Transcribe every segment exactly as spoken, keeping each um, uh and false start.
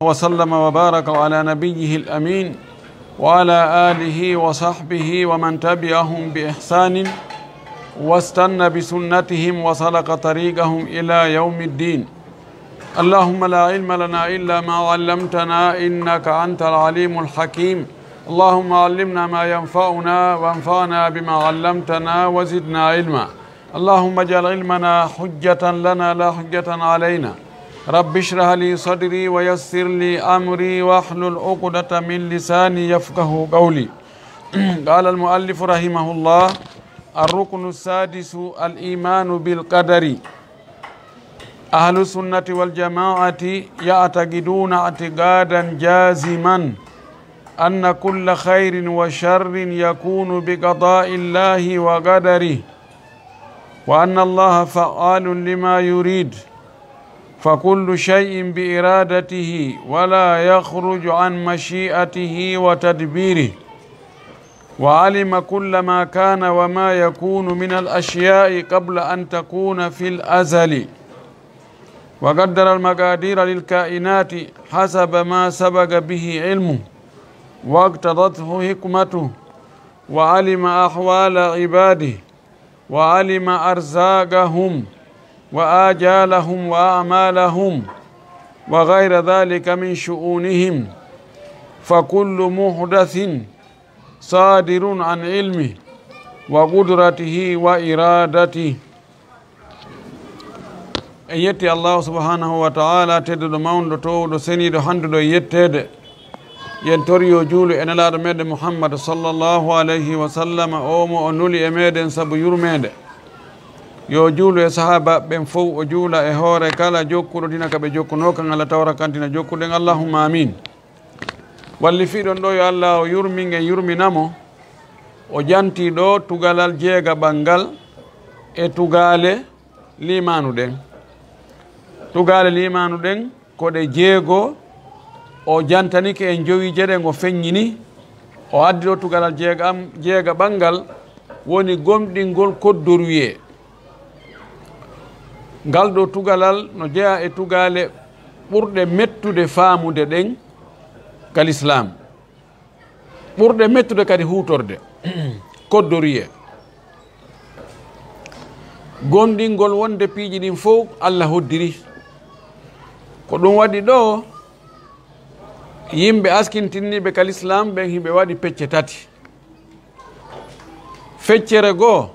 وسلم وبارك على نبيه الأمين وعلى آله وصحبه ومن تبعهم بإحسان واستن بسنتهم وسلك طريقهم إلى يوم الدين. اللهم لا علم لنا إلا ما علمتنا إنك أنت العليم الحكيم. اللهم علمنا ما ينفعنا وانفعنا بما علمتنا وزدنا علما. اللهم اجعل علمنا حجة لنا لا حجة علينا. رب اشرح لي صدري ويسر لي أمري واحلل عقدة من لساني يفقه قولي. قال المؤلف رحمه الله: الركن السادس الإيمان بالقدر. أهل السنة والجماعة يعتقدون اعتقادا جازما أن كل خير وشر يكون بقضاء الله وقدره، وأن الله فعال لما يريد، فكل شيء بإرادته ولا يخرج عن مشيئته وتدبيره، وعلم كل ما كان وما يكون من الأشياء قبل أن تكون في الأزل، وقدر المقادير للكائنات حسب ما سبق به علمه واقتضته حكمته، وعلم أحوال عباده، وعلم أرزاقهم وآجالهم وأعمالهم وغير ذلك من شؤونهم، فكل محدث صادر عن علمه وقدرته وإرادته. En yetti Allahu subhanahu wa ta'ala, tedduɗo, mawnuɗo, toowuɗo, seniiɗo, handuɗo e yetteede. Yen tori yo juulu e Nelaaɗo meɗen Muhammad sallallahu alayhi wa sallam, o mo o nuli e meɗen sabu yurmeende. Yo juulu e sahaaba ɓen fow, o juula e hoore kala jokkuɗo dina ka ɓe jokkunoo kan, Allah tawra kan dina jokkuɗen. Allahumma amin. Wallifiiɗon ɗo, yo Allah o yurmin en, yurmina mo. O jantii ɗo tugalal jeegaɓal ngal e tugaale liimaanu ɗen. Tugaale liimaanu ɗen ko ɗe jeego, o jantanike en jowiije ɗen, o feññini. O addi ɗo tugalal jeegam-, jeegaɓal ngal woni gomɗingol koddoruye. Ngal ɗo tugalal no jeyaa e tugaale ɓurɗe mettude faamude ɗen ka lislaam, ɓurɗe mettude kadi huutorde, koddoruye. Gomɗingol wonde piiji ɗin fow Allah hoddiri. Ko ɗum waɗi ɗo yimɓe askintinniiɓe ka lislaam ɓen hiɓe waɗi pecce tati. Feccere goo,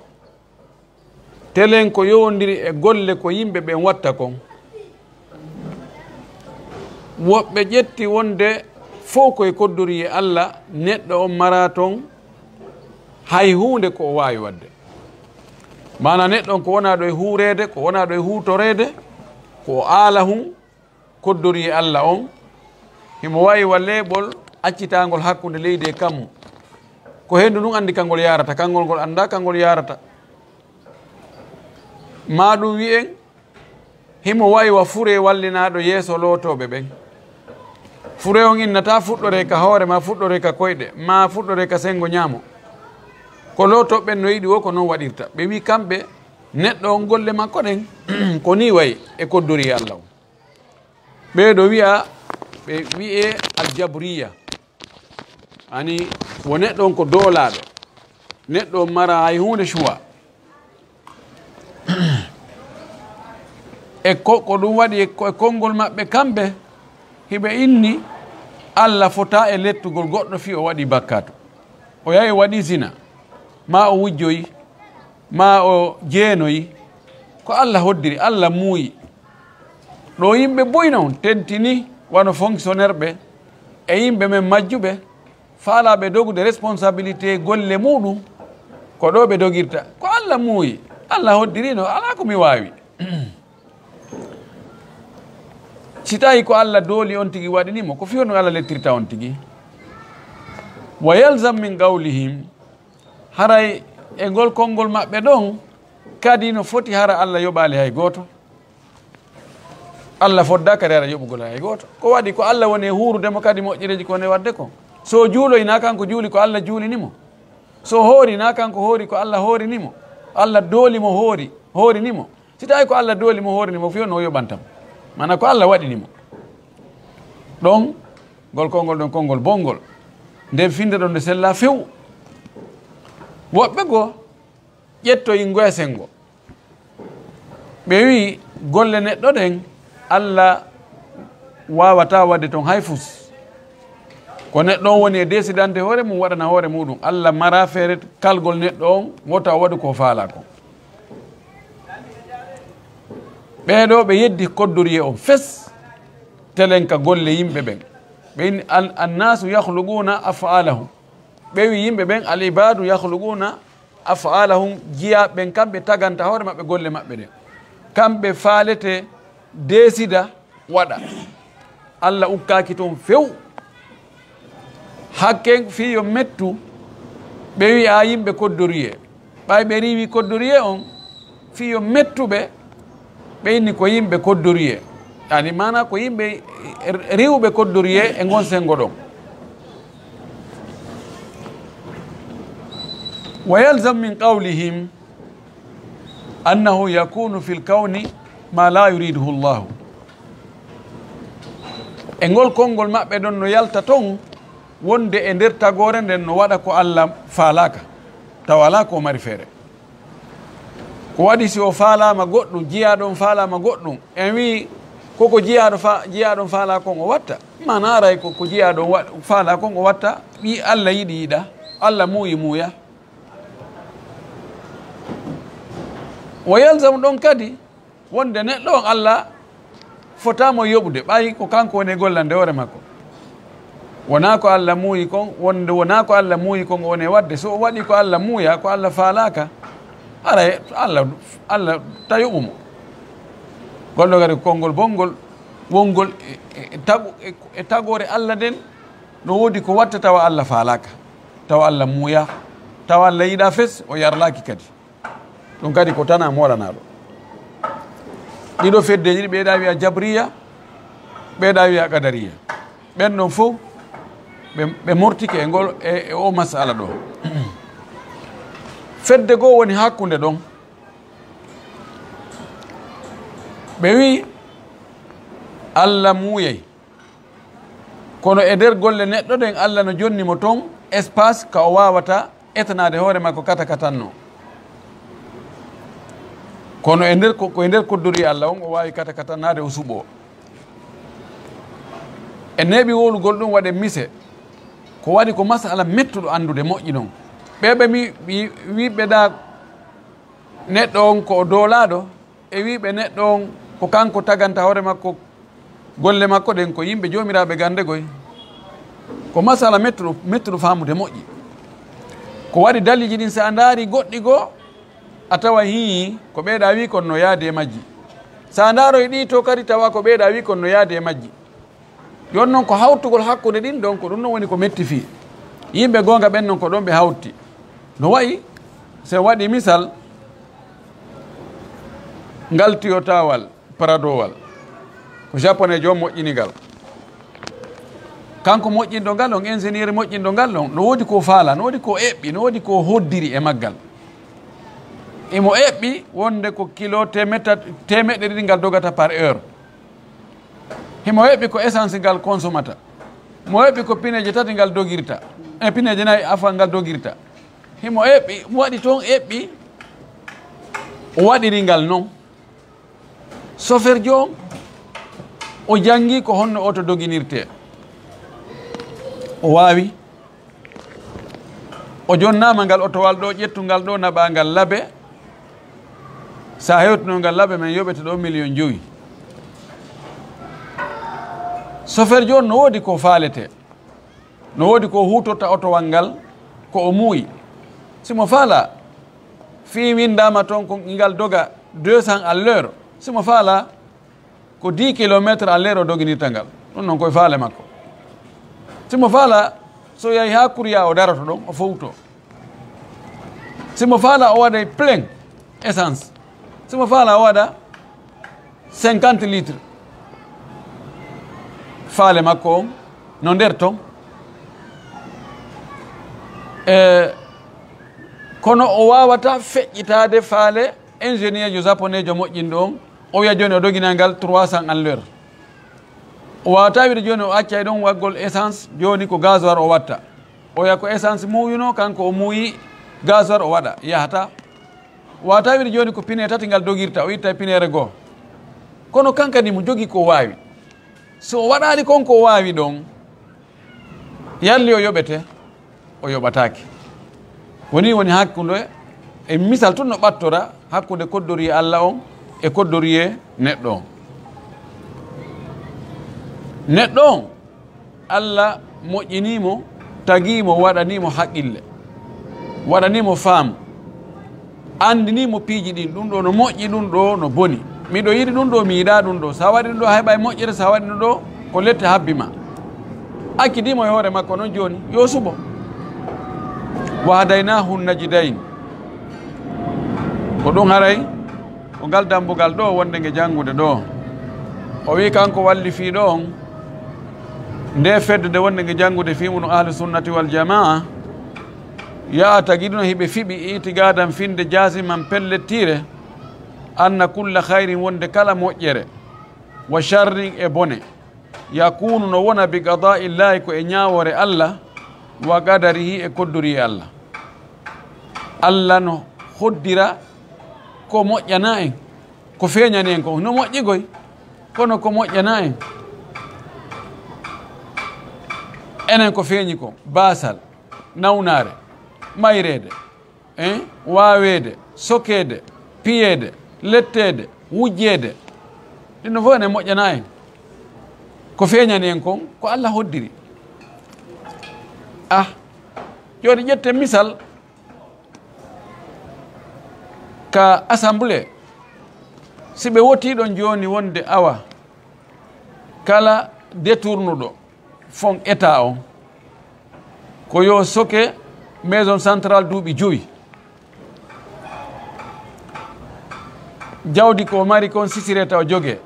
telen ko yowondiri e golle ko yimɓe ɓen watta kon. Woɓɓe ƴetti wonde fow ko e koddoruye Allah, neɗɗo on maraa ton hay huunde ko o waawi waɗde. Maanaa, neɗɗo on ko wonaa ɗo e huureede, ko wonaa ɗo e huutoreede, ko o aalahun, koddoruye Allah on, himo wa'i wa leeɓol accitaangol hakkunde leydi e kammu. Ko henndu ndun anndi ka ngol yaarata, kanngol ngol anndaa ka ngol yaarata. Maa ɗum wi'en, himo wa'i wa fure wallinaaɗo yeeso lootooɓe ɓen. Fure on innataa fuɗɗoree ka hoore, maa fuɗɗoree ka koyɗe, maa fuɗɗoree ka senngo ñaamo. Ko lootooɓe ɓen no yiɗi woo, ko non waɗirta. Ɓe wi'i kamɓe, neɗɗo on, golle makko ɗen, ko nii wa'i e koddoruye Allah on. Ɓee ɗoo wi'a, ɓe wi'ee aljabriya. Ani, wo neɗɗo on ko doolaaɗo. Neɗɗo on maraa hay huunde choix. E ko, ko ɗum waɗi e ko, e konngol maɓɓe kamɓe, hiɓe inni Allah fotaa e lettugol goɗɗo fii o waɗi bakkaatu. O yahi o waɗi zina, maa o wujjoyi, maa o jeenoyi, ko Allah hoddiri, Allah muuyi. Ɗo yimɓe buy non tentini, wano fonctionnaire ɓe e yimɓe men majjuɓe, faalaaɓe dogude responsabilité golle muɗum, ko ɗo ɓe dogirta. Ko Allah muuyi, Allah hoddiri no, alaa ko mi waawi. Si tawi ko Allah dooli on tigi waɗini mo, ko fii honɗum Allah lettirta on tigi? Wa yalzam min qawlihim, haray e ngol konngol maɓɓe ɗon, kadi no foti hara Allah yoɓaali hay gooto. Allah foddaa kadi hara yoɓugol hay gooto. Ko waɗi ko Allah woni e huurude mo, kadi moƴƴereeji ko woni e waɗde kon. So o juuloy, naa kanko juuli, ko Allah juulini mo. So o hoori, naa kanko hoori, ko Allah hoorini mo. Allah dooli mo hoori, hoorini mo. Si tawi ko Allah dooli mo, hoorini mo, fii honno o yoɓanta mo? Maanaa ko Allah waɗini mo. Ɗon, ngol konngol ɗon, konngol bonngol. Nden finnde ɗon nde sellaa few. Woɓɓe goo ƴettoyi ngoya senngo. Ɓe wi'i, golle neɗɗo ɗen, Alla waawataa waɗde ton hay fus. Ko neɗɗo on woni e desidande hoore mum, waɗana hoore muɗum. Alla maraa feere kalgol neɗɗo on, wota o waɗu ko faalaa kon. Ɓee ɗoo ɓe yeddi koddoriye on fes, telen ka golle yimɓe ɓen. Ɓe inni, "Al-, annaasu yakhluquna af'alahum." Ɓe wi yimɓe ɓen, "Al ibadu yakhluquna af'alahum." Jiyaaɓe ɓen kamɓe tagana hoore maɓɓe golle maɓɓe ɗen. Kamɓe faalete, desida, waɗa. Alla ukkaaki ton few. Hakken fii yo mettu, ɓe wi'a yimɓe koddoriye. Ɓay ɓe riiwi koddoriye on, fii yo mettu ɓe, ɓe inni ko yimɓe koddoriye. Yani maana ko yimɓe riiwɓe koddoriye e ngon senngo ɗon. Wa yalzam min qawlihim annahu yakunu fil kawni ma la yuriduhu Allahu. E ngol konngol maɓɓe ɗon no yalta ton wonde e nder tagoore nden no waɗa ko Alla faalaaka, tawa alaa ko o mari feere. Ko waɗi si o faalaama goɗɗum, jiyaaɗo on faalaama goɗɗum, en wi'i koko jiyaaɗo fa-, jiyaaɗo on faalaa kon o watta? Maana aray ko, ko jiyaaɗo on wa-, faalaa kon o watta, ɓii Alla yiɗi yiɗa, Alla muuyi muuya. Wa yalzamu ɗon kadi wonde neɗɗo on Alla fotaa mo yoɓude, ɓay ko kanko woni e gollande hoore makko. Wonaa ko Alla muuyi kon, wonde wonaa ko Alla muuyi kon o woni e waɗde. So o waɗi ko Alla muuya, ko Alla faalaaka, aray Alla, Alla ta yoɓu mo. Ngol ɗoo kadi ko konngol bonngol, wonngol e, e, e tagu-, e, e tagoore Alla nden, no woodi ko watta tawa Alla faalaaka, tawa Alla muuya, tawa Alla yiɗaa fes, o yarlaaki kadi. Ɗum kadi ko tanaa moolanaaɗo. Ɗiɗo feddeeji ɗi ɓeyɗaa wi'a jabriya, ɓeyɗaa wi'a qadariya. Ɓen ɗon fow ɓe, ɓe mortike e ngol, e, e o masala ɗo. Fedde goo woni hakkunde ɗon. Ɓe wi'i Alla muuyay. Kono e nder golle neɗɗo ɗen, Alla no jonni mo ton espace ka o waawata etanaade hoore makko kata katanno. Kono e nder ko, ko e nder koddori Alla on, o waawi kata katannaade o suɓoo. E neeɓi wowlugol ɗum waɗe mise, ko waɗi ko masala mettuɗo anndude moƴƴi non. Ɓe ɓe mi, mi wiɓe ɗa neɗɗo on ko o doolaaɗo, e wiɓe neɗɗo on ko kanko tagana hoore makko, golle makko ɗen ko yimɓe joomiraaɓe gannde goy. Ko masala mettuɗo, mettuɗo faamude moƴƴi. Ko waɗi daliiji ɗin, so a ndaari goɗɗi goo, a tawa hii ko ɓeeɗa wi kon no yaadi e majji. So a ndaaroy ɗi to kadi, tawa ko ɓeeɗa wi kon no yaadi e majji. Yon non ko hawtugol hakkunde ɗin ɗon, ko ɗum non woni ko metti fii. Yimɓe goonga ɓen non ko ɗon ɓe hawti. No wa'i, so en waɗi misal, ngal tiyotawal, paradowal, ko japonais joom moƴƴini ngal. Kanko moƴƴinɗo ngal on, ingénieur moƴƴinɗo ngal on, no woodi ko faala, no woodi ko eɓɓi, no woodi ko hoddiri e maggal. Imo eɓɓi wonde ko kilo teemedde tat-, teemeɗɗe ɗiɗi ngal dogata par heure. Himo eɓɓi ko essence ngal consomata. Mo eɓɓi ko pineeje tati ngal dogirta. E pineeje nayi, afwan, ngal dogirta. Himo eɓɓi, mo waɗi toon eɓɓi, o waɗiri ngal noon. Chauffeur joom, o janngi ko honno oto doginirtee. O waawi. O jonnaama ngal otowal ɗo, ƴettu ngal ɗo, naɓaa ngal Labe. So a hewtino ngal Labe, men yoɓete ɗo miliyon jowi. Chauffeur jooni no woodi ko faaletee. No woodi ko huutorta otowal ngal, ko o muuyi. Si mo faalaa, fii winndaama toon ko ngal doga deux cents à l'heure. Si mo faalaa, ko dix kilomètres à l'heure o doginirta ngal. Ɗum noon koye faale makko. Si mo faalaa, so yahi haa Kurya o daroto ɗon, o fowto. Si mo faalaa o waɗay plein essence. Si mo faalaa o waɗa cinquante litres. Faale makko on no nder ton. E, kono o waawata feƴƴitaade faale ingénieur jo japonais jo moƴƴinɗo on. O wiya jooni o doginay ngal trois cents à l'heure. O waawataa wiide jooni o accay ɗon waɗgol essence, jooni ko gasoil o watta. Oya ko essence muuyuno, kanko o muuyi gasoil o waɗa, yahataa. O waawataa wiide jooni ko pine tati ngal dogirta, o ittay pineere goo. Kono kankadi mo jogii ko o waawi. So o waɗaali kon ko o waawi ɗon, yalli o yoɓete, o yoɓataake. Ko nii woni hakkunde, e misal tun no ɓattora hakkunde koddoriyee Alla on e koddoriyee neɗɗo on. Neɗɗo on, Alla moƴƴinii mo, tagii mo, waɗanii mo haqqille, waɗanii mo faamu. Anndinii mo piiji ɗin, ɗun ɗoo no moƴƴi, ɗun ɗoo no boni. Miɗo yiɗi ɗun ɗoo, mi yiɗaa ɗun ɗoo. Si a waɗii ɗun ɗoo, a heɓay moƴƴere, si a waɗii ɗun ɗoo, ko lette habbi ma. Accidi mo e hoore makko non jooni, yo suɓo. Wa hadaynahu najdayn. Ko ɗun haray, ko ngal dambugal ɗoo wonde nge janngude ɗoo. O wi'i kanko wallifiiɗo on, nde fedde nde wonde nge janngude fii mun ahlu sunnati wal jamaa, ya a tagi ɗun hiɓe fiɓi itiqaadan finde jaziman pellettiire, anna kulla khayrin wonde kala moƴƴere, wa sharrin e bone, yakunu no wona bi qadaa'illahi ko e ñaawoore Alla, wa qadarihi e koddoriyee Alla. Alla no hoddira ko moƴƴana en, ko feeñani en kon. No moƴƴi goy, kono ko moƴƴana en. Enen ko feeñi kon, baasal, nawnaare, mayreede, hein, waaweede, sokeede, piyeede, letteede, wujjeede. Ɗin ɗon fow ene moƴƴana en. Ko feeñani en kon, ko Alla hoddiri. Ah, jooni ƴetten misal ka assemblée. Si ɓe wotii ɗon jooni wonde awa, kala détournuɗo fonds état on, ko yo soke maison centrale duuɓi jowi. Jawdi ko mari kon sisiree tawa jogee.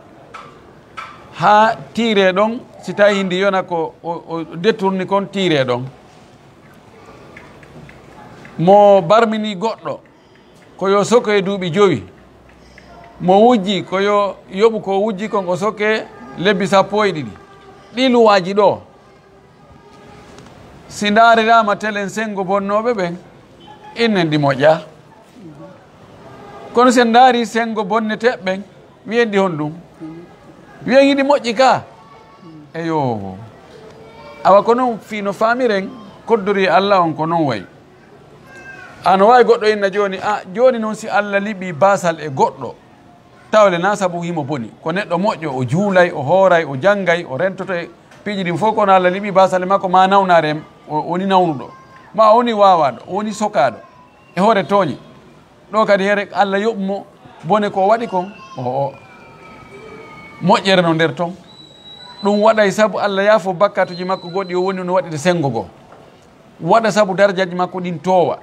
Haa tiiree ɗon, si tawi hindi yona ko o, o détourni kon tiiree ɗon. Mo barmini goɗɗo, ko yo soke duuɓi jowi. Mo wujji, ko yo yoɓu ko wujji kon o soke lebbi sappo e ɗiɗi. Ɗii luwaaji ɗoo, si ndaariraama telen senngo bonnooɓe ɓen, innen ɗi moƴƴaa. Kono si en ndaarii senngo bonneteeɓe ɓen, wiyen ɗi honɗun? Wiyen hiɗi moƴƴi ka? Eyo. Awa ko non fii no faamiren koddoriyee Alla on ko non wayi. A no waawi goɗɗo inna jooni, a, jooni non si Alla liɓii baasal e goɗɗo, tawle na sabu himo boni. Ko neɗɗo moƴƴo, o juulay, o hooray, o janngay, o rentoto e piiji ɗin fow, kono Alla liɓii baasal e makko, ma nawnaare, o woni nawnuɗo, ma o woni waawaaɗo, o woni sokaaɗo, e hoore tooñe. Ɗoo kadi here Alla yoɓu mo bone ko o waɗi kon, o, o moƴƴere no nder ton. Ɗun waɗay sabu Alla yaafo bakkaatuji makko goo ɗi o woni no waɗude senngo goo. Waɗa sabu darajaaji makko ɗin toowa.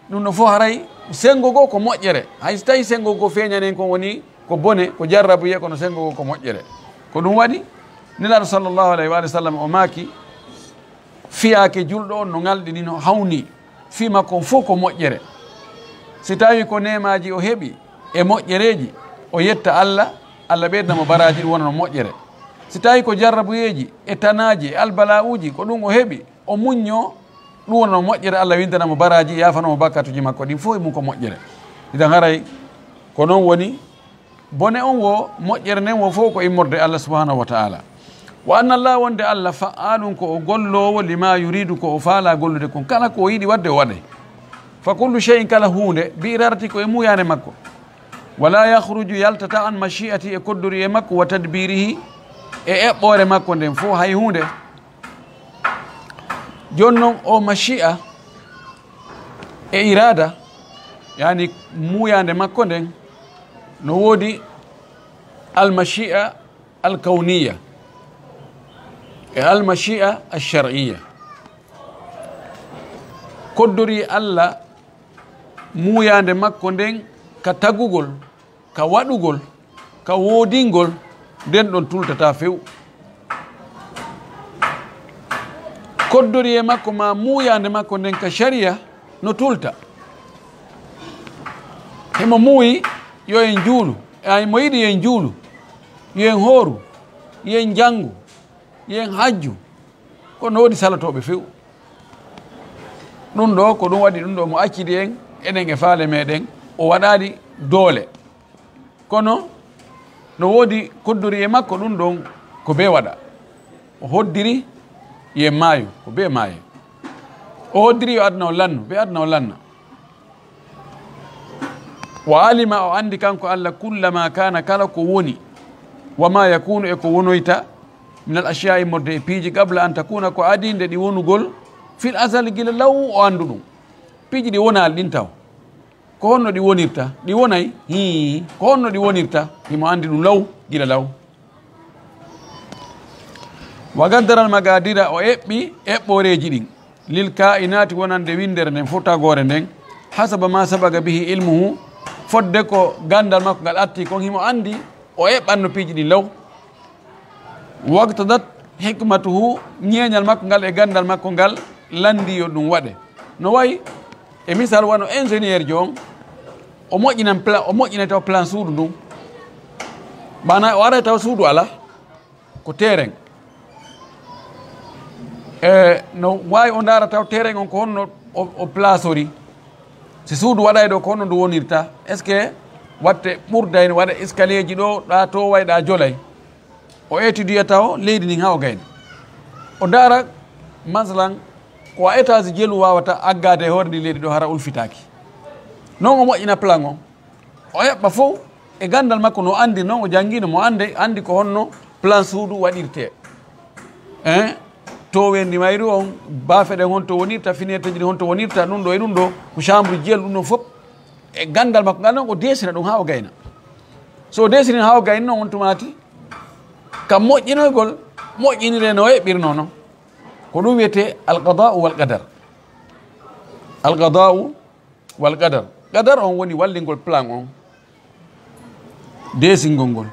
Ɗun ɗon fow haray senngo goo ko moƴƴere. Hay si tawii senngo goo feeñani en kon woni ko bone, ko jarrabuyee, kono senngo goo ko moƴƴere. Ko ɗun waɗi Nelaaɗo sallallahu alayhi wa sallam o maaki, fiyaake julɗo on no ŋalɗi ni no hawnii, fii makko on fow ko moƴƴere. Si tawii ko neemaaji o heɓi e moƴƴereeji, o yetta Alla, Alla ɓeyda mo baraaji, ɗun wona no moƴƴere. Si tawii ko jarrabuyeeji e tanaaji e albala'uuji, ko ɗun o heɓi, o muññoo, ɗun wona no moƴƴere, Alla wintana mo baraaji, yaafana mo bakkaatuuji makko ɗin fow, e mun ko moƴƴere. Idan haray ko non woni, bone on woo, moƴƴere nden woo, fow ko immorde Alla subhanahu wa ta'ala. Wa anna Allaha, wonde Alla, fa'aalun, ko o golloowo, lima yuridu, ko o faalaa gollude kon, kala ko o yiɗi waɗde o waɗay. Fa kullu shay'in, kala huunde, bi iradati, ko e muuyaande makko. Wala yakhruju, yaltataa, an mashi'ati, e koddoriyee makko, wa tadbirihi, e eɓɓoore makko nden fow, hay huunde. Jooni non, o mashi'a e iraada, yani muuyaande makko nden, no woodi almashi'a alkawniya e almashi'a alshar'iyya. Koddoriyee Alla muuyaande makko nden ka tagugol, ka waɗugol, ka woodingol, nden ɗon tultataa few. Koddoriyee makko maa muuyaande makko nden ka sariya no tulta. Himo muuyi yo en juulu, e himo yiɗi yo en juulu, yo en hooru, yo en janngu, Yen hajju, kono no woodi salotooɓe few. Ɗum ɗo, ko ɗum waɗi ɗum ɗo mo accidi en, enen e faale meɗen, o waɗaali doole. Kono no woodi koddori e makko, ɗum ɗon ko bee waɗa. O hoddiri yen maayo, ko bee maayo. O hoddiri yo aduna o lannu, bee aduna o lanna. Wa alima, o anndi kanko Allah, kulla ma kana, kala ko woni, wa ma yakunu, e ko wonoyta, min al ashiya'i, modde e piiji, qabla an takuna, ko adii nde ɗi wonugol, fil azali, gila law o anndu ɗum. Piiji ɗi wonaali ɗin taw. Ko honno ɗi wonirta? Ɗi wonay? Hii. Ko honno ɗi wonirta? Himo anndi ɗum law, gila law. Wa gaddara al magadira, o eɓɓi eɓɓooreeji ɗin. Lil kainati, wonande winndere nden fof, tagoore nden. Hasaba ma sabaga bihi ilmuhu, fodde ko ganndal makko ngal atti kon, himo anndi o eɓɓanno piiji ɗin law. Waqtadat hikmatuhu, ñeeñal makko ngal e ganndal makko ngal lanndii yo ɗum waɗe. No wayi e misal wano ingénieur jo on, o moƴƴinan plan, o moƴƴinay taw plan suudu ndun. Maanaa o aray taw suudu alaa, ko terrain. E no waawi o ndaara taw terrain on ko honno o, o placori. Si suudu waɗay ɗo, ko honno ndu wonirta? Est-ce que watte ɓurday, no waɗa escalier ji ɗo, ɗa toway, ɗa jolay? O étudier taw leydi ndin haa o gayna. O ndaara, masalan, ko a étage jelu waawata aggaade e hoore ndi leydi ɗo hara ulfitaaki. Non o moƴƴina plan on. O eɓɓa fow e ganndal makko no anndi non, o janngino mo annde, anndi ko honno plan suudu waɗirtee. Hein? Toweendi mayru on, baafe ɗen honto wonirta, fineetreji ɗin honto wonirta, ɗum ɗo e ɗum ɗo, ko chambre jelu, ɗum ɗon fof. E ganndal makko ngal non, o desina ɗum haa o gayna. So o desini haa o gayna non, on tumaati, ka moƴƴinoygol, moƴƴinire no eɓɓirnoo non. Ko ɗum wiyetee al qada'u wal qadar. Al qada'u wal qadar. Qadar on woni wallingol plan on, desingol ngol.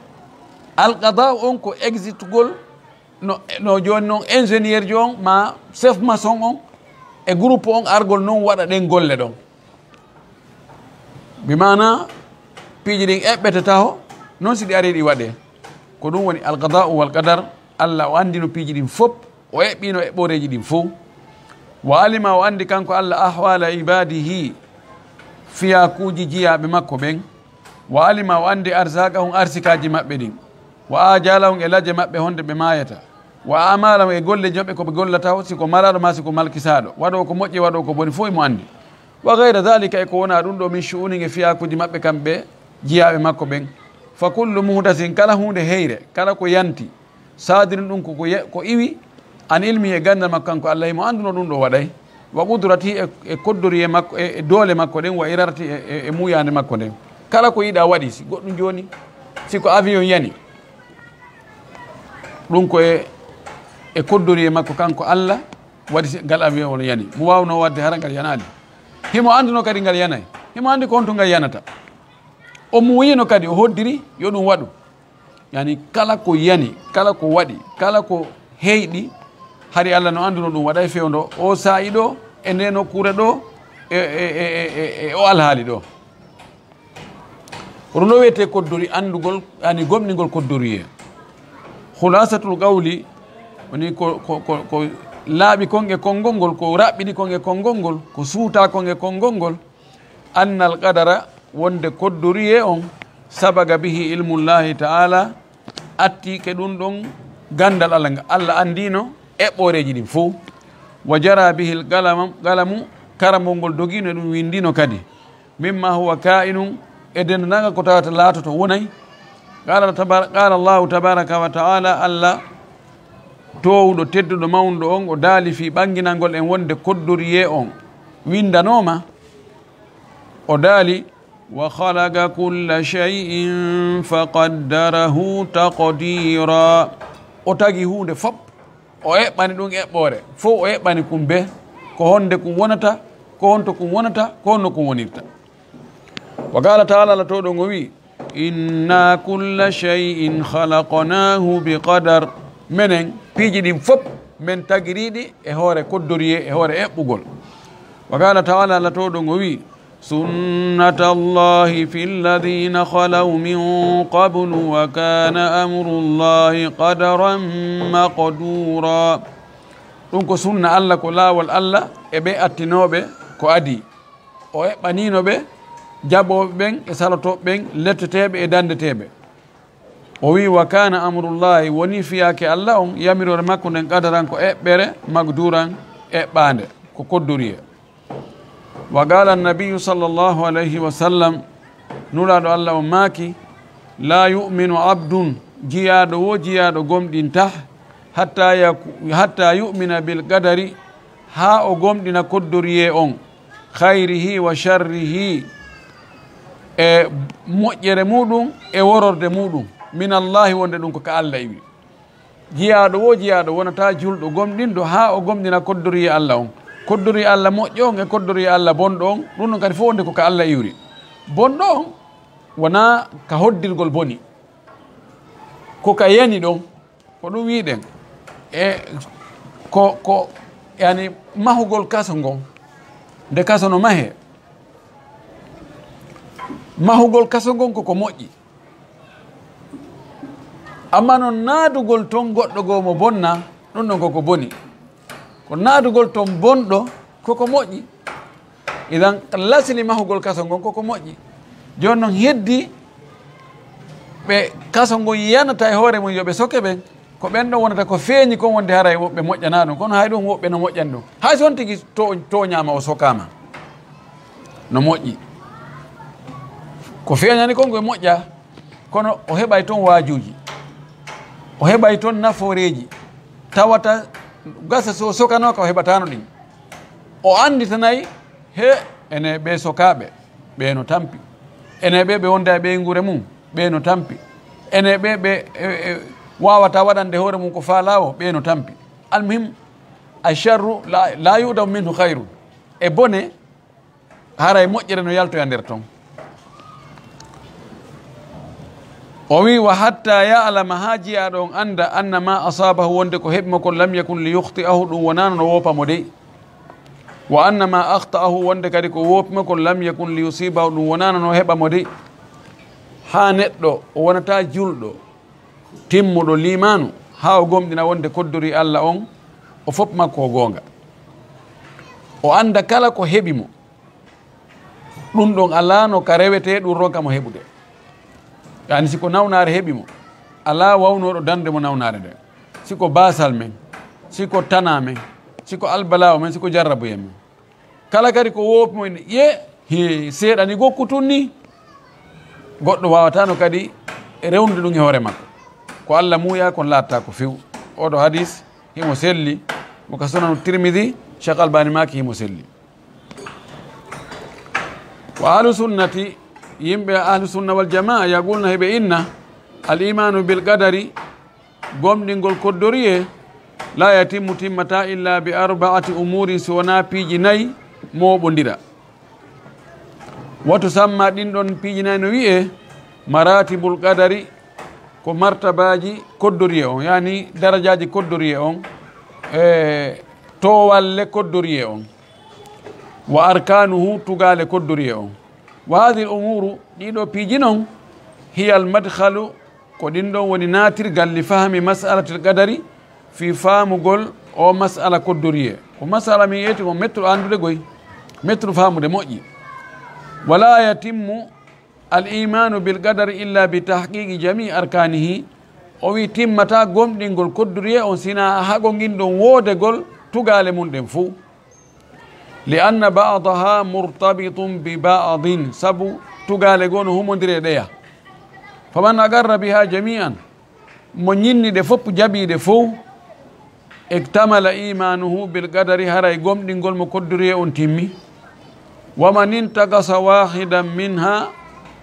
Al qada'u on ko exitgol, no, no jooni non ingénieur jo on, ma chef maçon on, e groupe on argol non waɗa ɗen golle ɗon. Bi maana piiji ɗin eɓɓete taho, non si ɗi ari ɗi waɗe. Ko ɗum woni al qada'u wal qadar, Allah o anndino piiji ɗin fof, o eɓɓino eɓɓooreeji ɗin fof. Wa alima, o anndi kanko Allah, ahwala ibadihi, fiyakuuji jiyaaɓe makko ɓen. Wa alima, o anndi arzaqahum, arsikaaji maɓɓe ɗin. Wa ajalahum, e laje maɓɓe honde ɓe maayata. Wa amalahum, e golleeji maɓɓe ko ɓe gollata, si ko malaaɗo ma si ko malkisaaɗo. Waɗo ko moƴƴi, waɗo ko boni fof imo anndi. Wa gayra dhalika, e ko wonaa ɗum ɗo, min shu'unin, e fiyakuuji maɓɓe kamɓe jiyaaɓe makko ɓen. Fa kullu muhdathin, kala huunde heyre, kala ko yanti, saadirin, ɗum ko, ko ye-, ko iwi, an ilmi, e ganndal makko kanko Allah, himo annduno ɗum ɗo waɗay, wa qudrati, e, e koddoriye makko, e, e doole makko ɗen, wa iradati, e, e, e muuyaande makko nden. Kala ko yiɗa waɗi, si goɗɗum jooni, si ko avion yani, ɗum ko e, e koddoriye makko kanko Allah, waɗi si ngal avion on yani. Mo waawnoo waɗde hara ngal yanaali. Himo annduno kadi ngal yanay. Himo anndi ko honto ngal yanata. O muuyino kadi, o hoddiri yo ɗum waɗu. Yani kala ko yani, kala ko waɗi, kala ko heyɗi, hari Allah no annduno ɗum waɗay fewndo o saa'i ɗo, e nde nokkuure ɗo, e, e, e o alhaali ɗo. Ko ɗum ɗo wiyetee koddori, anndugol, yani gomɗingol koddoriye. Khulasatul qawli, woni ko, ko, ko, ko laaɓi kon e konngol ngol, ko raɓɓiɗi kon e konngol ngol, ko suuta kon e konngol ngol, annal qadara, wonde koddoriye on, sabaga bihi ilmullahi ta'ala, atti ke ɗum ɗon ganndal Allah ngal. Allah anndino eɓɓooreeji ɗin fow. Wa jara bihil qalamu, qalamu, karamol ngol dogino e ɗum, winndino kadi. Mimma huwa ka'inun, e denndaangal ko tawata laatoto wonay. Qala tabar-, qala Allahu tabaraka wa ta'ala, Allah toowuɗo, tedduɗo, mawnuɗo on, o daali fii ɓannginangol en wonde koddoriye on winndanooma. O daali, "Wa khalaqa kulla shay'in fa qaddarahu taqdira." O tagi huunde fof, o eɓɓani ɗum eɓɓoore. Fof o eɓɓani kun be, ko honde kun wonata, ko honto kun wonata, ko honno kun wonirta. Wa qala ta'ala, Allah toowɗo on o wi'i, "Inna kulla shay'in khalaqnahu bi qadar." Menen, piiji ɗin fof, men tagiriɗi e hoore koddoriye, e hoore eɓɓugol. Wa qala ta'ala, Allah toowɗo on o wi'i, سنة الله في الذين خلوا من قبل وكان أمر الله قدرا مقدورا. Ɗum ko sunna Allah, ko laawol Allah e ɓe attinooɓe ko adii. O eɓɓaniino ɓe jaɓooɓe ɓen e salotooɓe ɓen, letteteeɓe e danndeteeɓe. O wi'i, "Wa kana amrullahi", woni fiyaake Allah on, yamiroore makko nden, "qadaran", ko eɓɓere, "maqduran", eɓɓaande, ko koddoriyee. Wa qala annabiyu sallallahu alayhi wa sallam, Nulaaɗo Allah on maaki, "La yu'minu abdun", jiyaaɗo wo jiyaaɗo gomɗintah, "hatta yaku-, hatta yu'mina bil qadari", haa o gomɗina koddoriyee on, "khayrihi wa sharrihi", e moƴƴere muɗum e wororde muɗum, "min Allahi", wonde ɗum ko ka Allah iwi. Jiyaaɗo wo jiyaaɗo wonata julɗo gomɗinɗo haa o gomɗina koddoriyee Allah on. Koddoriyee Allah moƴƴo on e koddoriyee Allah bonɗo on, ɗum ɗon kadi fof wonde ko ka Allah iwri. Bonɗo on wonaa ka hoddirgol boni, ko ka yani ɗon, ko ɗum wi'uɗen. E ko, ko, yani, mahugol kaso ngon, nde kaso no mahee, mahugol kaso ngon ko ko moƴƴi. Amma noon naadugol toon goɗɗo goo mo bonna, ɗum ɗon koko boni. Ko naadugol toon bonɗo koko moƴƴi. Idan lasli mahugol kaso ngon koko moƴƴi. Jooni noon heddi ɓe kaso ngon yanata e hoore mum yo ɓe soke ɓen, ko ɓen ɗon wonata ko feeñi kon wonde haray ɓe moƴƴanaa ɗum. Kono hay ɗum woɓɓe no moƴƴani ɗum. Hay so on tigi to-, tooñaama o sokaama. No moƴƴi. Ko feeñani kon ko e moƴƴa, kono o heɓay toon waajuuji. O heɓay toon nafooreeji. Tawata gasa so sokanooka o heɓataano ɗin. O annditanay, he, ene ɓe sokaaɓe, ɓe no tampi. Ene ɓe ɓe wonda e ɓeynguure mum, ɓe no tampi. Ene ɓe ɓe, e, e, waawata waɗande hoore mum ko faalaa o, ɓe no tampi. Almuhim, asharru la, la yu'damu minhu khayrun. E bone, haray moƴƴere no yaltoya nder ton. O wi, "Wa hatta ya'lama", haa jiyaaɗo on annda, "anna ma asabahu", wonde ko heɓi mo kon, "lam yakun li yukhti'ahu", ɗum wonaano no woopa mo dey. "Wa anna ma akhta'ahu", wonde kadi ko woopi mo kon, "lam yakun li yusibahu", ɗum wonaano no heɓa mo dey. Haa neɗɗo o wonata julɗo, timmuɗo liimaanu, haa o gomɗina wonde koddori Allah on, o fof makko o goonga. O annda kala ko heɓi mo. Ɗum ɗon alaa no ka rewetee ɗum ronka mo heɓude. Yaani, si ko nawnaare heɓi mo, alaa wawnooɗo dande mo nawnaare nden. Si ko baasal men, si ko tanaa men, si ko albalaawo men, si ko jarrabuye men. Kala kadi ko woopi mo ene, ye, he, seeɗa ni gokku tun ni. Goɗɗo waawataano kadi rewnude ɗum e hoore makko. Ko Allah muuya, kon laattaako few. Oɗo hadis, himo selli, mo ka Sunanu Tirmidi, Cheikh Albani maaki himo selli. Wa ahlu sunnati, yimɓe ahlu sunna wal jamaa, yaqulna, heɓe inna, al imanu bil qadari, gomɗingol koddoriyee, la yatimmu, timmata, illa bi arba'ati umurin, si wonaa piiji nayi mooɓondira. Wa tusamma, ɗin ɗon piiji nayi no wi'ee maratibul qadari, ko martabaaji koddoriyee on, yaani darajaaji koddoriyee on, e toowalle koddoriyee on, wa arkaanuhu, tugaale koddoriyee on. Wa haadihil umuuru, ɗii ɗoo piiji non, hiyal madkhalu, ko ɗin ɗon woni naatirgal, li fahmi mas'alatil qadari, fii faamugol o mas'ala koddoriyee. Ko mas'ala min yeeti ko mettuɗo anndude goy, mettuɗo faamude moƴƴi. Wa laa yatimmu al imaanu bil qadari illa bi tahqiqi jamii arkaanihi. O wi timmataa gomɗingol koddoriyee on sinaa hago ngin ɗon woodegol tugaale mum ɗen fow. Li anna ba'daha murtabitun bi ba'din, sabu tugaale goo no humondiri e ɗeya. Faman aqarra biha jami'an, mo ñinni ɗe fof, jaɓii ɗe fof, iktamala imanuhu bil qadari, haray gomɗingol mo koddoriyee on timmi. Wa man intaqasa wahidan minha,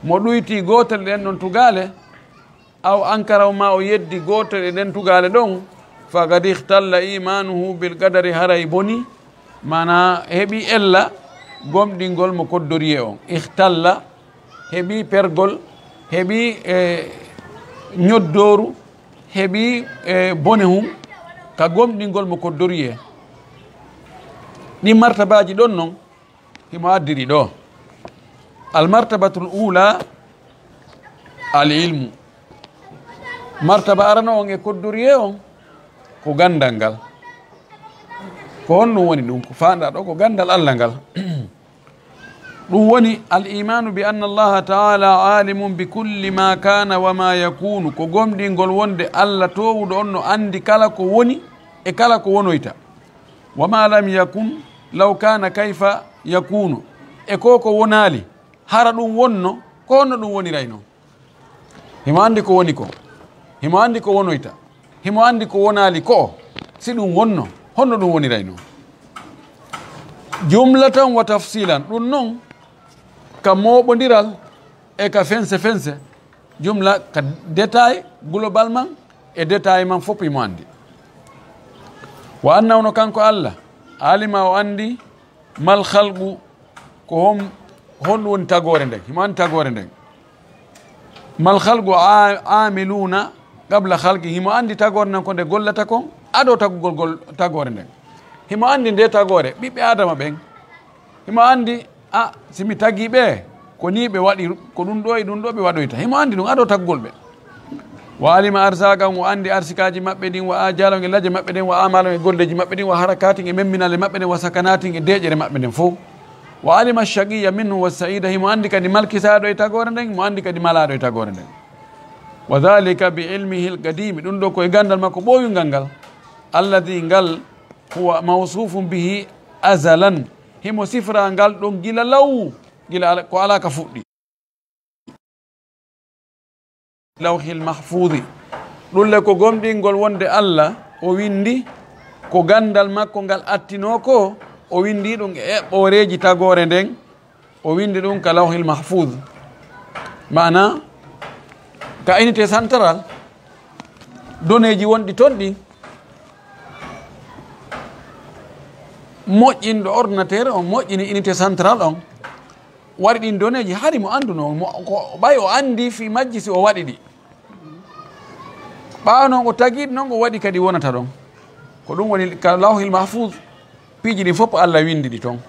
mo ɗuytii gootel ɗen ɗon tugaale, aw ankara, ma o yeddi gootel e ɗen tugaale ɗon, faqad ikhtalla imanuhu bil qadari, haray boni, maanaa heɓi ella gomɗingol mo koddoriyee on. Ikhtalla, heɓi pergol, heɓi, e, ñoddooru, heɓi, e, bone hun ka gomɗingol mo koddoriyee. Ɗin martabaaji ɗon non, himo addiri ɗoo. Almartabatul ula, al ilmu. Martaba arano on e koddoriye on, ko ganndal ngal. Ko honɗum woni ɗum? Ko faanɗa ɗo, ko ganndal Allah ngal. Ɗum woni al imanu bi anna Allaha taala alimun bi kulli ma kana wa ma yakunu, ko gomɗingol wonde Allah toowuɗo on no anndi kala ko woni e kala ko wonoyta. Wa ma lam yakun, law kana kayfa yakunu, e ko ko wonaali, hara ɗum wonno, ko honno ɗum wonirayno? Himo anndi ko woni ko. Himo anndi ko wonoyta. Himo anndi ko wonaali ko. Si ɗum wonno, honno ɗum wonirayno? Jumlatan wa tafsilan. Ɗum non, ka mooɓondiral e ka fense fense. Jumla ka détail globalement e détail man fof himo anndi. Wa annahu, no kanko Allah, alima, o anndi, mal khalqu, ko hon, honɗum woni tagoore nden? Himo anndi tagoore nden. Mal khalqu a-, amiluna qabla khalqi, himo anndi tagoore nden ko nde gollata kon, ado tagugol gol-, tagoore nden. Himo anndi nde tagoore, ɓiɓɓe Adama ɓen. Himo anndi, a, si mi tagi ɓe, ko ni ɓe waɗi, ko ɗum ɗo e ɗum ɗo ɓe waɗoyta. Himo anndi ɗum ado tagugol ɓe. Wa alima arzaqahum, o anndi arsikaaji maɓɓe ɗin, wa ajalahum, e laje maɓɓe ɗen, wa amalahum, e golleeji maɓɓe ɗin, wa harakatin, e memminale maɓɓe ɗen, wa sakanatin, e deeƴere maɓɓe nden fow. Wa alima shaqiyya minhum wa sa'ida, himo anndi kadi malkisaaɗo e tagoore nden, himo anndi kadi malaaɗo e tagoore nden. Wa dhalika bi ilmihi al-qadimi, ɗum ɗo ko e ganndal makko ɓooyungal ngal. Alladhi, ngal, huwa mawsufun bihi azalan, himo sifra ngal ɗon gila law, gila ala, ko alaa ka fuɗɗi. Lawhil mahfuudi. Ɗum le ko gomɗingol wonde Allah o winndi, ko ganndal makko ngal attinoo ko, o winndi ɗum e eɓɓooreeji tagoore nden, o winndi ɗum ka lawhil mahfuud. Maana, ka unité centrale, donneeji wonɗi ton ɗin, moƴƴinɗo ordinateur on, moƴƴini unité centrale on, waɗi ɗin donneeji, hari mo anndunoo, mo, ko ɓay o anndi fii majji si o waɗi ɗi. Ɓaawo non o tagi ɗi non, o waɗi kadi wonata ɗon. Ko ɗum woni ka lawhil mahfuuz, piiji ɗin fof Allah winndi ɗi ton.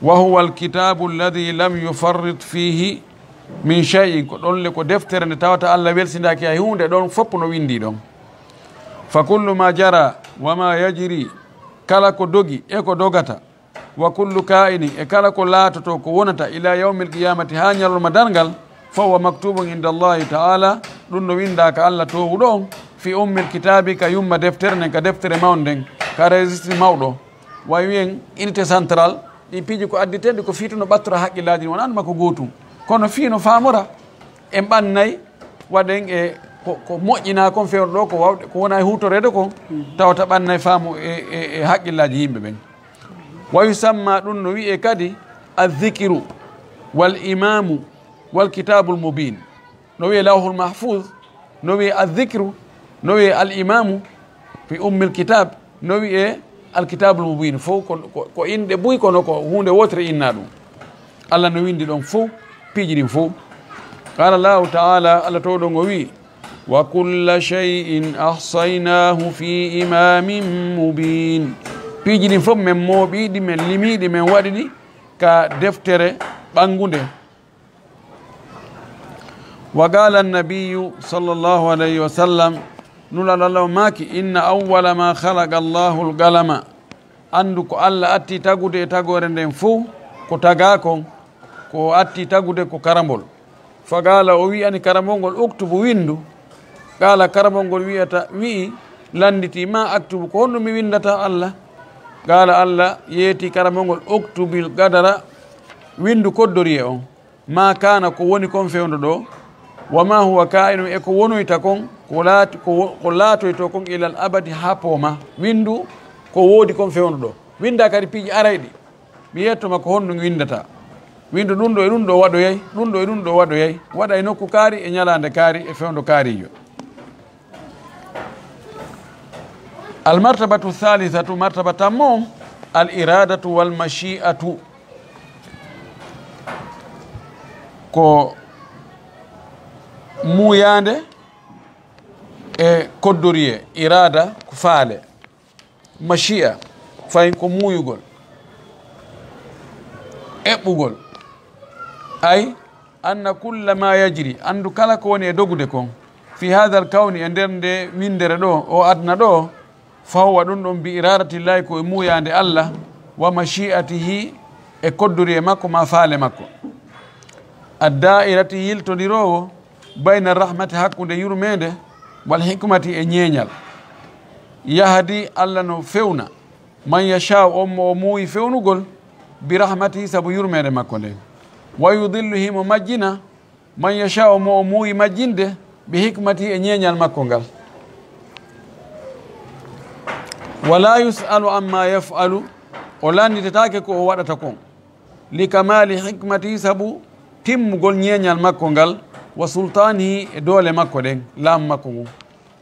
Wa huwa alkitabu alladhi lam yufarrit fihi min shay'in, ko ɗon le ko deftere nde tawata Allah welsindaaki hay huunde, ɗon fof no winndi ɗon. Fa kullu ma jara wa ma yajri, kala ko dogi e ko dogata, wa kullu kaa'inin, e kala ko laatoto, ko wonata, ila yawmil qiyamati, haa ñalorma darngal, fa huwa maktubun inda Allahi ta'ala, ɗum no winndaa ka Allah toowuɗo on, fi ummil kitaabi, ka yumma deftere nden, ka deftere mawnde nden, ka registre mawɗo. Way wiyen unité centrale, ɗi piiji ko additeeɗi ko fii tun no ɓattora haqqillaaji ɗin, wonaa ɗum ko gootum. Kono fii no faamora, en ɓannay, waɗen e ko, ko moƴƴinaa kon fewndo ɗo, ko wawde, ko wona e huutoreede kon, tawata ɓannay faamu e, e, e haqqillaaji yimɓe ɓen. Wa yusamma, ɗum no wi'e kadi, adh-dhikru wal imamu wal kitabul mubin. No wi'e lawhul mahfuz, no wi'e adh-dhikru, no wi'e al imamu fi ummil kitab, no wi'e al kitabul mubin. Fof ko, ko, ko inɗe buy, kono ko huunde wootere innaa ɗum. Allah no winndi ɗon fof, piiji ɗin fof. Qala Allahu ta'ala, Allah toowɗo on o wi'i, wa kulla shay'in ahsaynahu fi imamin mubin. Piiji ɗin fof men mooɓii ɗi, men limii ɗi, men waɗi ɗi ka deftere ɓanngunde. Wa qala an-nabiyyu sallallahu alayhi wa sallam, Nulaaɗo Allah o maaki, inna awwala ma khalaqa Allahu al-qalama. Anndu ko Allah atti tagude e tagoore nden fow, ko tagaa kon, ko o atti tagude ko karambol. Fa qaala, o wi'ani karambol ngol, uktubu, winndu. Qaala, karambol ngol wi'ata, wi'i, lannditi, ma aktubu, ko honɗum mi winndata Allah? Qaala, Allah yeeti karambol ngol, uktubil qadara, winndu koddoriye on. Ma kaana, ko woni kon fewndo ɗo, wa ma huwa kaa'inun, e ko wonoyta kon, ko laat-, ko wo-, ko laatoyto kon ilal abadi, haa pooma. Winndu ko woodi kon fewndo ɗo. Winnda kadi piiji arayɗi. Mi yetto ma ko honɗum winndata. Winndu ɗum ɗo e ɗum ɗo waɗoyay, ɗum ɗo e ɗum ɗo waɗoyay. Waɗa e nokku kaari, e ñalaande kaari, e fewndo kaariijo. Al martabatu thalithatu, martaba tammo, al iradatu wal mashi'atu. Ko muuyaande e koddoriye, irada ko faale, mashi'a fayin ko muuyugol, eɓɓugol. Ay, anna kulla ma yajri, anndu kala ko woni e dogude kon, fi hadha al kawni, e nder nde winndere ɗo, o aduna ɗo, fa huwa ɗum ɗon bi iradatillahi, ko e muuyaande Allah, wa mashi'atihi, e koddori e makko, ma faale makko. Ad da'irati, yiltondiroowo, bayna rahmati, hakkunde yurmeende, wal hikmati, e ñeeñal. Yahdi, Allah no fewna, man yasha'u, on mo o muuyi fewnugol, bi rahmatihi, sabu yurmeende makko nden. Wa yudillu, himo majjina, man yasha'u, mo o muuyi majjinde, bi hikmatihi, e ñeeñal makko ngal. Wala yus'alu amma yaf'alu, o lannditetaake ko o waɗata kon. Li kamali hikmatihi, sabu timmugol ñeeñal makko ngal, wa sultanihi, e doole makko ɗen, laamu makko ngun.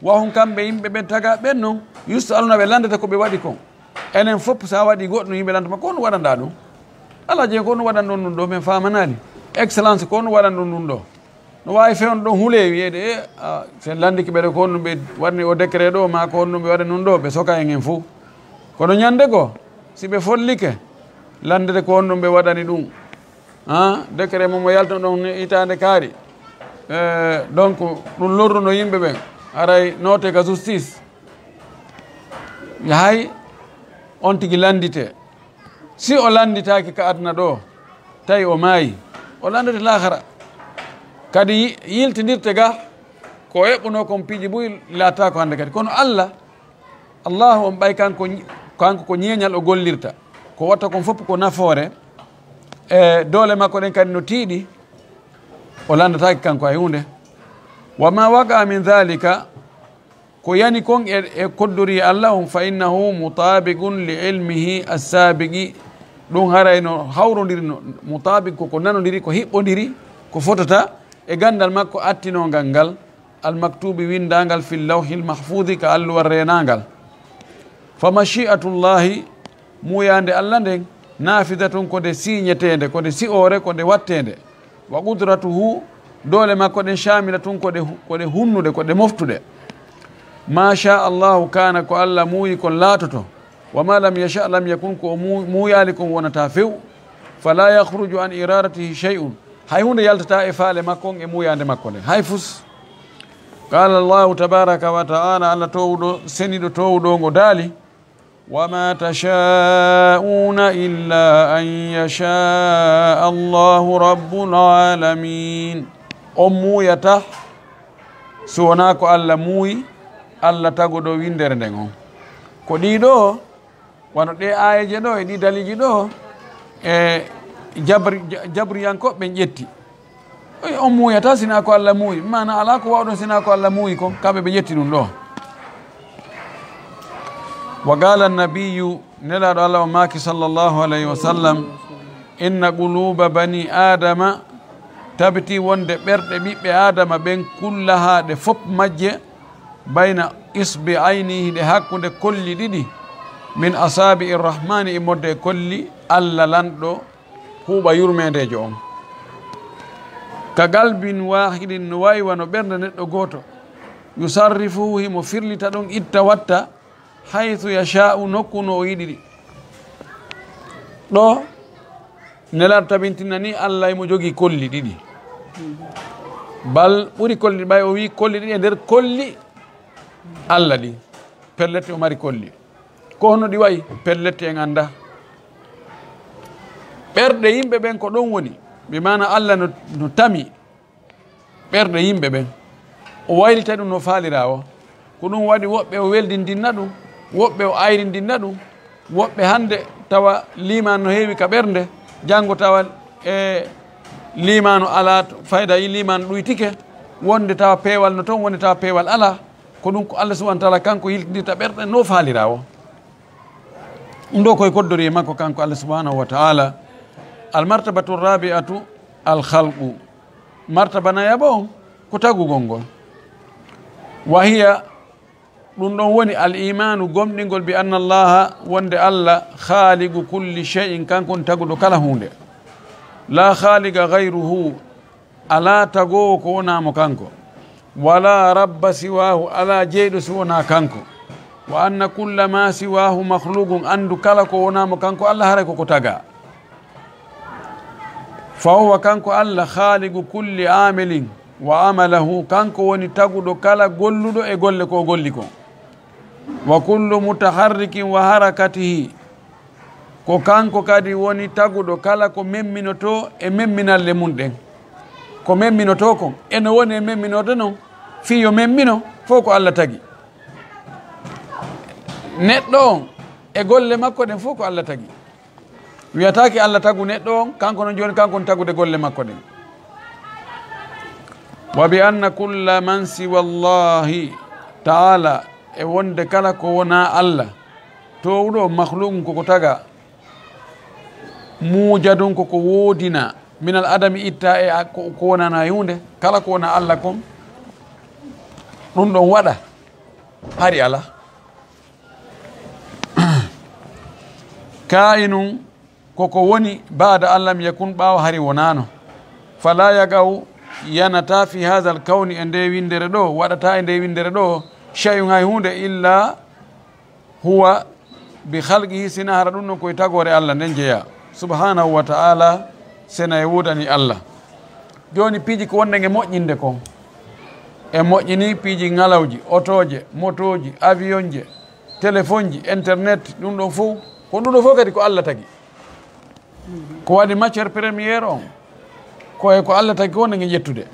Wa hum, kamɓe yimɓe ɓen tagaa ɓen non, yus'aluna, ɓe lanndete ko ɓe waɗi kon. Enen fof, so a waɗi goɗɗum, yimɓe lanndata ma, ko honɗum waɗanɗaa ɗum? Alaa jeen, ko honɗum waɗanɗon ɗum ɗo? Men faamanaali. Excellence, ko honɗum waɗanɗon ɗum ɗo? No waawi fewndo ɗon hulee, wiyeede, e, a, si en lanndike ɓe ɗo, ko honɗum ɓe waɗani o décret ɗo, maa ko honɗum ɓe waɗani ɗum ɗo, ɓe soka en en fof. Kono ñannde goo, si ɓe follike, lanndete ko honɗum ɓe waɗani ɗum. Ah, décret mo, mo yaltuno ɗon hitaande kaari. Eh, donc, ɗum lorruno yimɓe ɓen. Haray noote ka justice. Yahay, on tigi lanndite. Si o lannditaaki ka aduna ɗo, tawi o maayi, o lanndete laakara. Kadi yi-, yiltindirte ga, ko eɓɓunoo kon piiji buy, laataako hannde kadi. Kono Allah, Allahu on ɓay kanko, kanko ko ñeeñal o gollirta. Ko watta kon fof ko nafoore. E doole makko ɗen kadi no tiiɗi, o lanndataake kanko hay huunde. Wa ma waqa min dhalika, ko yani kon e, e koddori Allah on, fa innahu mutabiqun li ilmihi as-sabiqi, ɗum haray no hawrondiri, no mutabiq ko, ko nanondiri, ko hiɓɓondiri, ko fotata e ganndal makko attinongal ngal, al-maktubi, winndaangal, fil lawhil mahfuuzi, ka alluwal reenaangal. Fa mashi'atullahi, muuyaande Allah nden, nafidatun, ko nde siiñeteende, ko nde si'oore, ko nde watteende. Wa qudratuhu, doole makko ɗen, shamilatun, ko ɗe, ko ɗe hunnuɗe, ko ɗe moftuɗe. Ma sha Allahu kana, ko Allah muuyi kon laatoto. Wa ma lam yasha lam yakun, ko o mu-, muuyaali kon wonata few. Fala yakhruju an iradatihi shay'un, hay huunde yaltataa e faale makko on, e muuyaande makko nden, hay fus. Qala Allahu tabaraka wa ta'ala, Allah toowuɗo, seniiɗo toowuɗo ngo daali, wa ma tasha'una illa an yasha Allahu rabbul alamin. On muuyata so wonaa ko Allah muuyi, Allah taguɗo winndere nden on. Ko ɗiɗo, wano ɗee aayeeje ɗo e ɗii daliiji ɗo, e jabri-, ja-, jabriyankooɓe ɓen ƴetti. Oy, on muuyata sinaa ko Allah muuyi. Maana alaa ko waawɗon sinaa ko Allah muuyi kon. Kamɓe ɓe ƴetti ɗum ɗo. Wa qaala nabiyyu, Nelaaɗo Allah o maaki, sallallahu alayhi wa sallam, inna quluuba bani Aadama, tabiti wonde ɓerɗe ɓiɓɓe Aadama ɓen, kullahaa, ɗe fop majje, bayna isbi'ayni, hiɗe hakkunde kolli ɗiɗi, min asaabi'i rahmaani, e modde e kolli Allah lanɗo huuɓa yurmeendeejo on. Ka qalbin waahidin, no wayi wano ɓernde neɗɗo gooto, yusarrifuhu, himo firlita ɗum, itta watta, haythu yasha'u, nokku no o yiɗi ɗi. Ɗo, Nelaaɗo tabintina ni Allah imo jogii kolli ɗiɗi. Bal ɓuri kolli, ɓay o wi'i kolli ɗiɗi e nder kolli Allah ɗi. Pellet o mari kolli. Ko honno ɗi wa'i? Pellet en anndaa. Ɓerɗe yimɓe ɓen ko ɗon woni. Bi maana Allah no, no tami ɓerɗe yimɓe ɓen. O waylita ɗum no faaliraa o. Ko ɗum waɗi woɓɓe o weldindinna ɗum, woɓɓe o ayrindinna ɗum, woɓɓe hannde tawa liimaan no heewi ka ɓernde, janngo tawa e liimaanu alaa to, fayda e liimaanu ɗuytike, wonde tawa peewal no ton, wonde tawa peewal alaa. Ko ɗum ko Allah subhanahu wa ta'ala kanko yiltindirta ɓerɗe no faaliraa o. Ɗum ɗo koye koddori e makko kanko Allah subhanahu wa ta'ala. Al martabatu rabi'atu al khalqu. Martaba nayaɓo on ko tagugol ngol. Wa hiya, ɗum ɗon woni al imaanu, gomɗingol, bi anna Allaha, wonde Allah, khaliqu kulli shay'in, kanko woni taguɗo kala huunde. La khaliqa ghayruhu, alaa tagoowo ko wonaa mo kanko. Wala rabba siwahu, alaa jeyɗo si wonaa kanko. Wa anna kulla ma siwahu makhluqun, anndu kala ko wonaa mo kanko Allah, haray ko ko tagaa. Fa huwa, kanko Allah, khaliqu kulli amilin wa amalahu, kanko woni taguɗo kala golluɗo e golle ko o golli kon. Wa kullu mutaharrikin wa harakatihi, ko kanko kadi woni taguɗo kala ko memminotoo e memminalle mun ɗen. Ko memminotoo kon, eno woni e memminorde non, fii yo memmino, fof ko Allah tagi. Neɗɗo on e golle makko ɗen fof ko Allah tagi. Wiyataake Allah tagu neɗɗo on, kanko non jooni, kanko woni tagude golle makko ɗen. Wa bi anna kulla man siwa Allahi ta'ala, e wonde kala ko wonaa Allah, toowuɗo on, makhluqun, koko taga, muujadun, koko woodina, minal adami, itta e a-, ko, ko wonanaa e huunde, kala ko wonaa Allah kon, ɗum ɗon waɗa, hari alaa. Kaa'inun, koko woni, baada an lam yakun, ɓaawo hari wonaano. Fala yaqa'u, yanataa, fi haadal kawni, e nde winndere ɗo, waɗataa e nde winndere ɗo, shay'un, hay huunde, illa huwa, bi khalqihi, sina hara ɗum ɗon ko e tagoore Allah nden jeyaa. Subhanahu wa ta'ala, sena e woodani Allah. Jooni piiji ko wonɗen e moƴƴinde kon. En moƴƴini piiji ŋalawji, otooje, motooji, avion je, téléphone ji, internet, ɗum ɗon fof. Ko ɗum ɗon fof kadi ko Allah tagi. Ko waɗi matière première on, ko e ko Allah tagi ko wonɗen e ƴettude.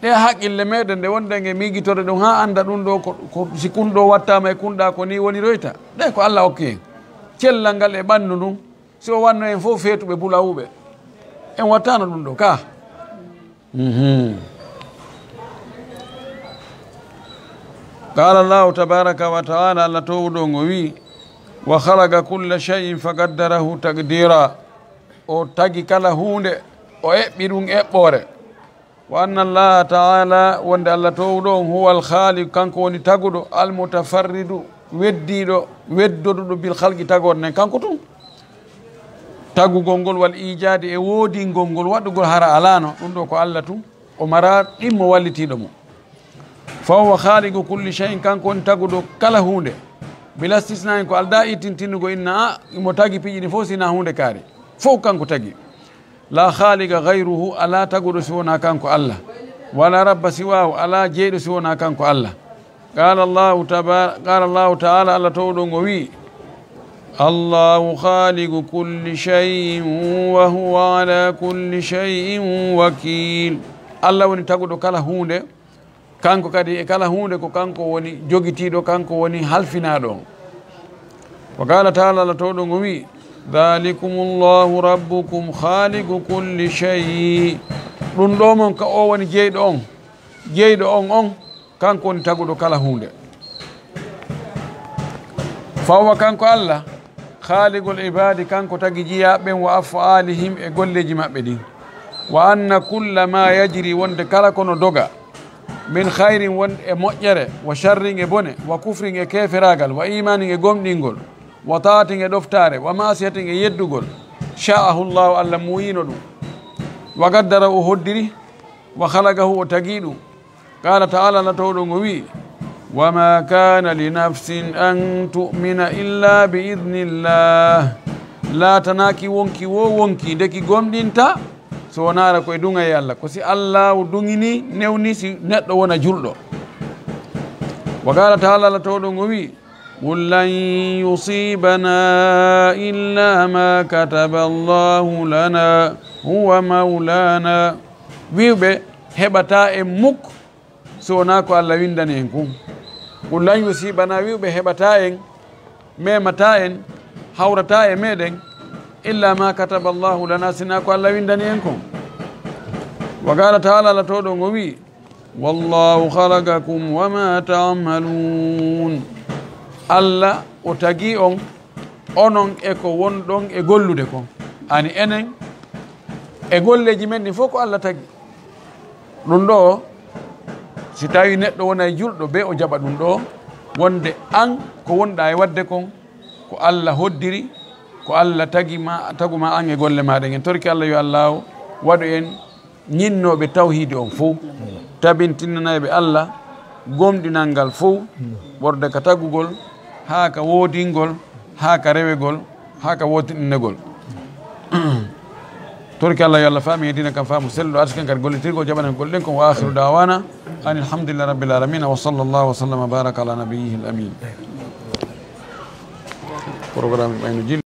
Ɗe haqqille meɗen ɗe wonɗen e miijitorde ɗum haa annda ɗum ɗo ko, ko si kun ɗo wattaama e kun ɗa ko ni woniroyta. Ɗe ko Allah okki en. Cellal ngal e ɓanndu ndun, si o wanno en fof feetuɓe bulawuɓe, en wattaano ɗum ɗo ka. Mhm. Qala Allahu tabaraka wa ta'ala, Allah toowuɗo on o wi, "Wa khalaqa kulla shay'in faqaddarahu taqdira." O tagi kala huunde, o eɓɓi ɗum eɓɓoore. Wa anna Allaha ta'ala, wonde Allah toowuɗo on, huwa al-khaliq, kanko woni taguɗo, al-mutafarridu, weddiiɗo, weddoduɗo bil khalqi, tagoore nden, kanko tun. Tagugol ngol, wal ijaadi, e woodingol ngol, waɗugol hara alaano, ɗum ɗo ko Allah tun. O mara ɗimmo wallitiiɗo mo. Fa huwa khaliqu kulli shay'in, kanko woni taguɗo kala huunde. Bila istisna'in, ko aldaa ittintinugol inna a, imo tagi piiji ɗin fof, sina huunde kaari. Fof kanko tagi. La khaliqa ghayruhu, alaa taguɗo si wonaa kanko Allah. Wala rabba siwahu, alaa jeyɗo si wonaa kanko Allah. Qala Allahu taba-, qala Allahu ta'ala, Allah toowuɗo on o wi, "Allahu khaliqu kulli shay'in wa huwa ala kulli shay'in wakil." Allah woni taguɗo kala huunde, kanko kadi e kala huunde ko kanko woni jogitiiɗo, kanko woni halfinaaɗo on. Wa qala ta'ala, Allah toowuɗo on o wi, "Dhalikumullahu rabbukum khaliqu kulli shay." Ɗum ɗo mon ka o woni jeyɗo on, jeyɗo on on, kanko woni taguɗo kala huunde. Fa huwa, kanko Allah, khaliqul ibadi, kanko tagi jiyaaɓe ɓen, wa af'alihim, e golleeji maɓɓe ɗin. Wa anna kulla ma yajri, wonde kala kono doga, min khayrin, won e moƴƴere, wa sharrin, e bone, wa kufrin, e keeferaagal, wa imanin, e gomɗingol, wa taatin, e ɗoftaare, wa ma'siyatin, e yeddugol, sha'ahu Allahu, Allah muuyiino ɗum, wa qaddara, o hoddiri, wa khalaqahu, o tagi ɗum. Qala ta'ala, Allah toowuɗo on o wi, "Wa ma kana li nafsin an tu'mina illa bi idhnillah." Laatanaaki wonki wo wonki ndeki gomɗinta, so wonaara ko e duŋayee Allah. Ko si Allah o duŋini, newni si neɗɗo wona julɗo. Wa qala ta'ala, Allah toowuɗo on o wi, "Qul lan yusibana illa ma kataba Allahu lana huwa maulana." Wi'uɓe, heɓataa en muk so wonaa ko Allah winndani en kun. Qul lan yusibana, wi'uɓe, heɓataa en, memataa en, hawrataa e meɗen, illa ma kataba Allahu lana, sinaa ko Allah winndani en kon. Wa qala ta'ala, Allah toowuɗo on o wi, "Wallahu khalaqakum wa ma ta'malun." Allah o tagi on, onon e ko wonɗon e gollude kon. Ani enen e golleeji men ɗin fof ko Allah tagi. Ɗum ɗo, si tawi neɗɗo wonay julɗo, be o jaɓa ɗum ɗo, wonde an ko wonɗa e waɗde kon, ko Allah hoddiri, ko Allah tagi ma, tagu ma an e golle ma ɗen. En torki Allah yo Allah o waɗu en ñinnooɓe tawhiidi on fof, tabintinnanayɓe Allah, gomɗinal ngal fof, ɓorde ka tagugol, haa ka woodingol, haa ka rewegol, haa ka wootiɗinegol. Torki Allah yo Allah faami e diina kan faamu selluɗo, arsiken kadi gollitirgol, jaɓanen golle ɗen kon. Wa akhiru da'wana anil hamdulillahi rabbil alamin. Wa sallallahu wa sallam wa baraka ala nabiyyihil amin. Programme ɓayno jilli.